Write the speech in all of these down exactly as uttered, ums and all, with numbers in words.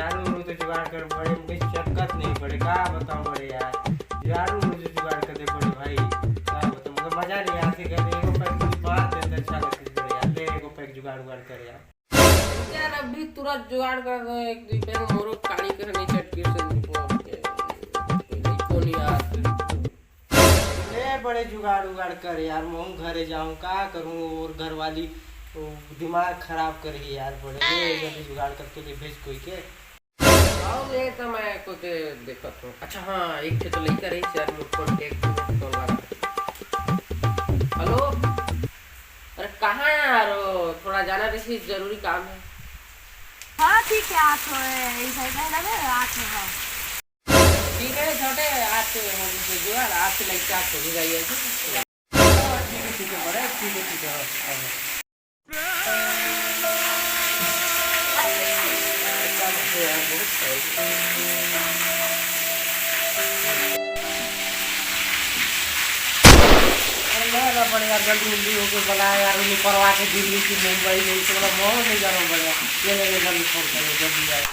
झाड़ू उड़ू तो जुगाड़ कर पड़े, मुझे चटकत नहीं पड़े, का बताऊं बड़े यार, झाड़ू उड़ू तो जुगाड़ कर दे पड़े भाई, का बताऊं, मतलब मजा नहीं आते, घर एगो पैक मार देते, अच्छा लगता बड़े यार, ले एगो पैक जुगाड़ उगाड़ कर यार। यार अभी तुरंत जुगाड़ कर दो, एक दो पैक मोरो काली कर नहीं चटकी से नहीं पहुंच के, नहीं कौन यार। ले बड़े जुगाड़ उगाड़ कर यार, मैं घरे जाऊं, का करूं, और घर वाली वो दिमाग खराब कर ही यार, बड़े ले जल्दी जुगाड़ करके ले भेज कोई के। आओ ले तो मैं को के देखत हूँ। अच्छा हाँ, एक ठे तो लइका रही यार, मोर कॉन्टैक्ट में तो लगा। हेलो, अरे कहाँ है यार, वो थोड़ा जाना रही, जरूरी काम है। हाँ ठीक है, आठ हो, इधर इधर लगे आठ हो, हाँ। ठीक है छोटे, आज से हो गई जुगाड़, आज से लइका आप चली जाइए, ठीक है? ठीक है, ठीक है, बड़े, ठीक है, ठीक है, हाँ, हाँ। अरे ना, ना, बड़े यार, जल्दी, जल्दी होके बुला यार, उन्हीं परवा के दिल्ली की मुंबई में, इसे बोला, मोहन नहीं जाना बड़े यार, ये ले, ले, जल्दी फोन करो, जल्दी यार।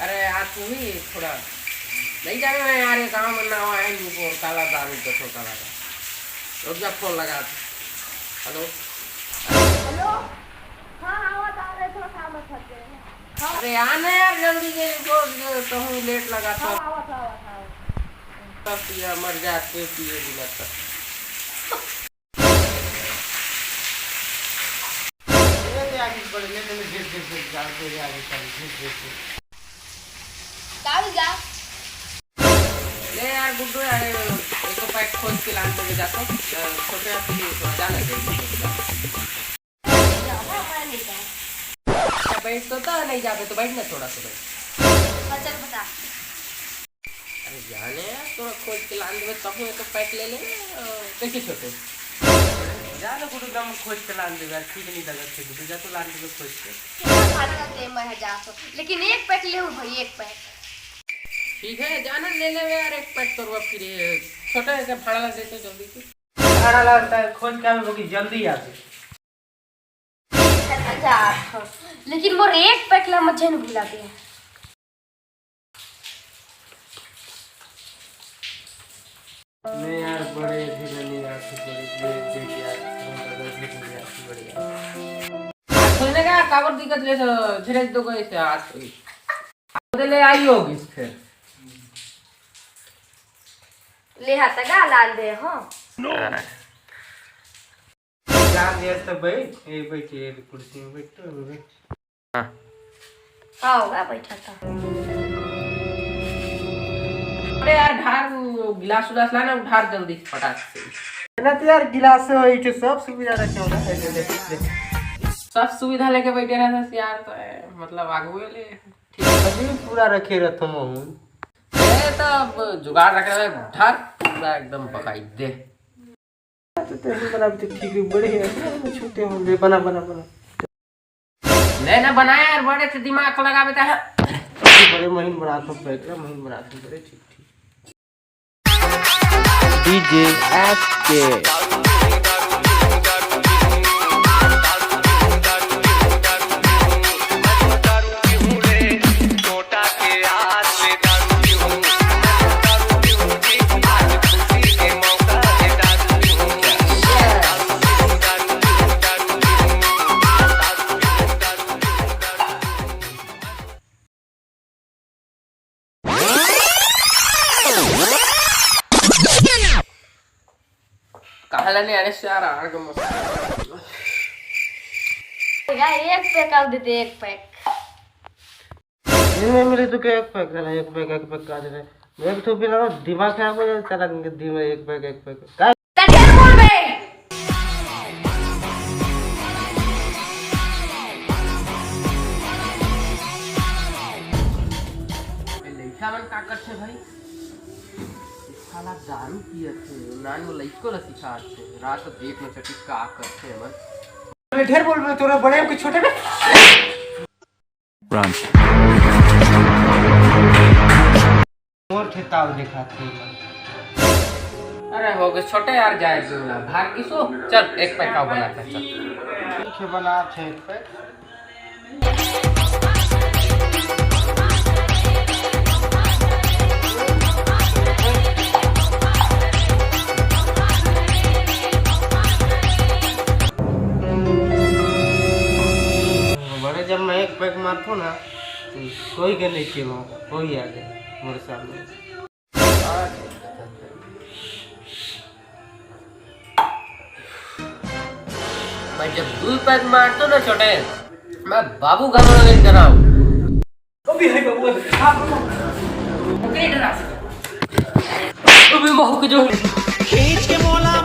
अरे यार, तू ही थोड़ा नहीं जाने में यार, ये गाँव में ना आए, नहीं बोल, काला दारू, दसों काला का। रुक जा, फोन लगा। हेलो। हेलो। हाँ, हाँ, आवत, आ रहे, थोड़ा काम में फंस गए हैं। हाँ। अरे आ ना यार, जल्दी से, जो, जो कहूँ लेट लगा हाँ, तो। आवत, आवत, आवत। तब पिया मर जाते पिए बिना तब। ले, ले, आगे बढ़, ले, ले, ले, भेज, भेज, भेज, जा, ले, ले, आगे बढ़, भेज, भेज, भेज। का हो गया? ले यार गुड्डू यार, एक तो पैक खोज के लान देवे जातो, अ, छोटे हाथ के थोड़ा जा लगे। अच्छा, बैठ तो, तो नहीं जाबे तो बैठ ना, थोड़ा सा बैठ। हाँ, चल बता। अरे जाने यार, थोड़ा खोज के लान देवे, तब एक पैक ले लेंगे, अ, कैसे छोटे? जा ना गुड्डू, दम खोज के लान देवे यार, ठीक नहीं लगा थे गुड्डू, जा तो लान देवे खोज के। कितना भाड़ा लग जाए, मैं जा तो, लेकिन एक पैक ले भाई, एक पैक। ठीक है, जाना ले लेवे यार, एक पैक तोरवा फिर ये छोटा है, क्या भाड़ा लग जाए तो जल्दी से। भाड़ा लगता है, खोज के आवे बाकी जल्दी आवे। अच्छा, लेकिन मोर एक पैक ला मत झन भुला दे। मैं यार बड़े धीरे नहीं आते, बड़े धीरे देख यार, बड़े धीरे आते, बड़े यार। आज खोलने का काबर दिक्कत ले सो, धीरे दो को ऐसे आज खोल। दे ले आई होगी फिर। ले हाथ का लाल दे, हाँ। लाल दे तो बैठ, ए बैठ, ए कुर्सी में बैठ, तो बैठ। हाँ। हाँ, होगा बैठा था। अरे यार, ढार वो गिलास उलास लाना, ढार जल्दी फटाक से। ना तो यार, गिलास से वही के सब सुविधा रखे होगा। ले, ले, ले, ले। सब सुविधा लेके बैठे रहता यार, तो ए, मतलब आगू ले। ठीक है। अभी पूरा रखे रहता हूँ। ए, तो अब जुगाड़ रखे रहे, ढार पूरा एकदम पकाई दे। तो तेरे बना भी तो ठीक है, बड़े हैं, छोटे होंगे, बना, बना, बना। ले ना बनाया यार, बड़े से दिमाग लगा बेटा है। बड़े महीन बना तो पैक रे, महीन बना तो बड़े, ठीक, ठीक। डीजे एस के। कहाँ लाने आने से यार, आड़ के मस्त। यार, एक पैक और दे दे, एक पैक। दिन में मिले तो क्या एक पैक रहना, एक पैक, एक पैक का दे रहे। एक तो बिना दिमाग खराब हो जाए, चला दिन में एक पैक, एक पैक। का? तैयार बोल बे। ए, लइका मन का करथे भाई? साला दारू पियत हे, नान वो लइको ला सिखात हे। रात को देख न सकी का करथे मन। ढेर बोल रहे, तोरा बड़े के छोटे में। Run। मोर थे ताव देखा थे। अरे हो गए छोटे यार, जाए दूंगा भाग किसो। चल एक पैक आव बना के चल। ठीक है, बना थे एक पैक। मारथो ना, कोई के नहीं खेलो, कोई आ जाए मोर सामने। मैं जब दू पैक मारतो ना छोटे, मैं बाबू घलो नहीं डराऊं। अभी है बाबू, आप ओकरे डरा सके। अभी महू के जो खींच के मोला